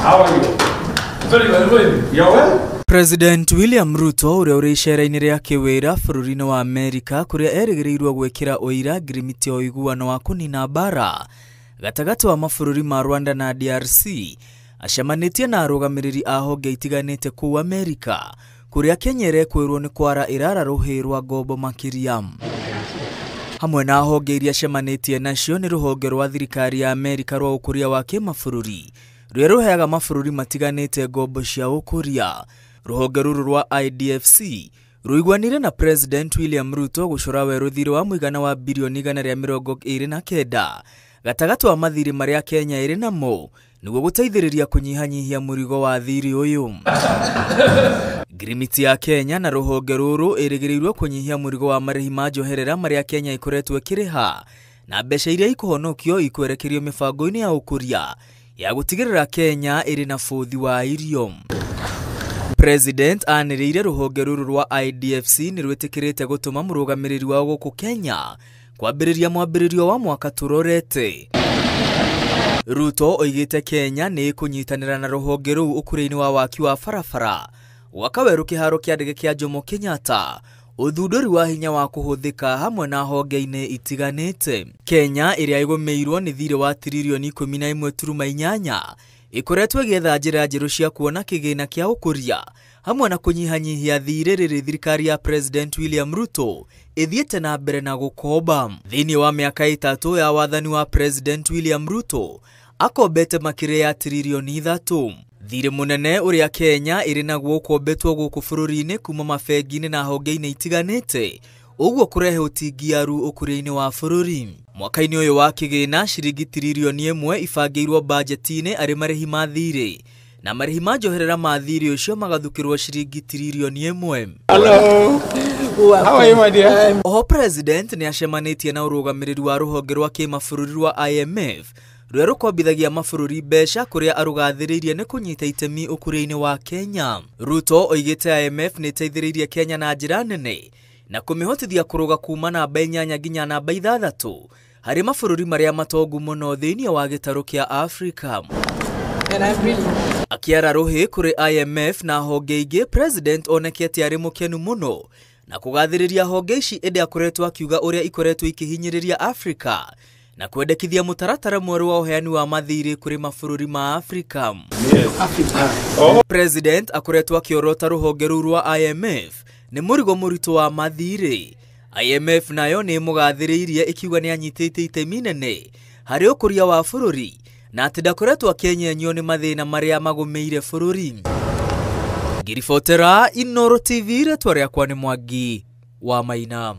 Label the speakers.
Speaker 1: How are you?
Speaker 2: Very well, well.
Speaker 1: You're well?
Speaker 3: President William Ruto ũrĩa ũrĩ icera-inĩ rĩa kĩwĩra bũrũri-inĩ wa Amerika kũrĩa erĩgĩrĩirwo gwĩkĩra ũira ngirimiti ya ũiguano wa kũnina mbara gatagatĩ wa mabũrũri ma Rwanda na DRC acemanĩtie na arũgamĩrĩri a honge itiganĩte kũu Amerika kũrĩa Kenya ĩrekwĩrwo nĩ kwara ĩrara rũhĩ rwa ngombo makĩria. Hamwe na honge iria acemanĩtie nacio nĩ rũhonge rwa thirikari ya Amerika rwa ũkũria wa kĩmabũrũri rũrĩa rũheaga mabũrũri matiganĩte ngombo cia ũkũria. Rũhonge rũrũ rwa IDFC rũiguanire na President William Ruto gũcora werũ thirĩ wa mũigana wa birioni 129 gatagatĩ wa mathirĩ marĩa Kenya ĩrĩ namo nĩguo gũteithĩrĩria kũnyihanyihia mũrigo wa thirĩ ũyũ. Ngirimiti ya Kenya na rũhonge rũrũ ĩrĩgĩrĩirwo kũnyihia mũrigo wa marĩhi ma njoherera marĩa Kenya ĩkoretwo ĩkĩrĩha na mbeca iria ikũhonokio ikwerekerio mĩbango-inĩ ya ũkũria ya gũtigĩrĩra Kenya ĩrĩ na bũthi wa irio. President anĩrĩire rũhonge rũrũ rwa IDFC nĩ rwĩtĩkĩrĩte gũtũma mũrũgamĩrĩri wao gũkũ Kenya kwambĩrĩria mwambĩrĩrio wa mwaka tũrorete. Ruto oigĩte Kenya nĩ ĩkũnyitanĩra na rũhonge rũu ũkũria-inĩ wa waki wa barabara, gwaka werũ kĩharo kĩa ndege kĩa Jomo Kenyatta, ũthundũri wa hinya wa kũhũthĩka hamwe na honge-inĩ itiganĩte. Kenya ĩrĩa ĩgũmĩirwo nĩ thirĩ wa tiririoni 11.8 ĩkoretwo ĩgĩetha njĩra njerũ cia kuona kĩgĩna kĩa ũkũria hamwe na kũnyihanyihia thirĩ rĩrĩ thirikari ya President William Ruto ĩthiĩte na mbere na gũkomba. Thĩinĩ wa mĩaka 3 ya wathani wa President William Ruto akombete makĩria ya tiririoni 3. Thirĩ mũnene ũrĩa Kenya ĩrĩ naguo ũkombetwo gũkũ bũrũri-inĩ kuma mabengi-inĩ na honge-inĩ itiganĩte ũguo kũrehe ũtingiaru ũkũria-inĩ wa bũrũri. Mwaka-inĩ ũyũ wa kĩgĩna ciringi tiririoni 1 ibangĩirwo bajeti-inĩ arĩ marĩhi ma thirĩ na marĩhi ma njoherera ma thirĩ ũcio magathukĩrwo ciringi tiririoni 1.
Speaker 1: Hello. How are you, my dear?
Speaker 3: Oho President nĩ acemanĩtie na ũrũgamĩrĩri wa rũhonge rwa kĩmabũrũri rwa IMF rũrĩa rũkombithagia mabũrũri mbeca kũrĩa arũgathĩrĩirie nĩ kũnyita itemi ũkũria-inĩ wa Kenya. Ruto oigĩte IMF nĩ ĩteithĩrĩirie Kenya na njĩra nene na kũmĩhotithia kũrũga kuma namba 8 nginya namba 6 harĩ mabũrũri marĩa matongu mũno thĩinĩ wa gĩtarũ kĩa Afrika. Akĩara rũhĩ kũrĩ IMF na honge ingĩ, President onekete arĩ mũkenu mũno na kũgathĩrĩria honge ici ĩndĩ akoretwo akiuga ũrĩa ikoretwo ikĩhinyĩrĩria Afrika na kwendekithia mũtaratara mwerũ wa ũheani wa mathirĩ kũrĩ mabũrũri ma Afrika. President akoretwo akĩorota rũhonge rũu rwa IMF nĩ mũrigo mũritũ wa mathirĩ. IMF nayo nĩ ĩmũgathĩrĩirie ĩkiuga nĩ anyitĩte itemi nene harĩ ũkũria wa bũrũri na atĩ ndakoretwo akĩenyenyio nĩ mathĩna marĩa magũmĩire bũrũri. Ngiribotera Inooro TV, rĩtwa rĩakwa nĩ Mwangi wa Maina.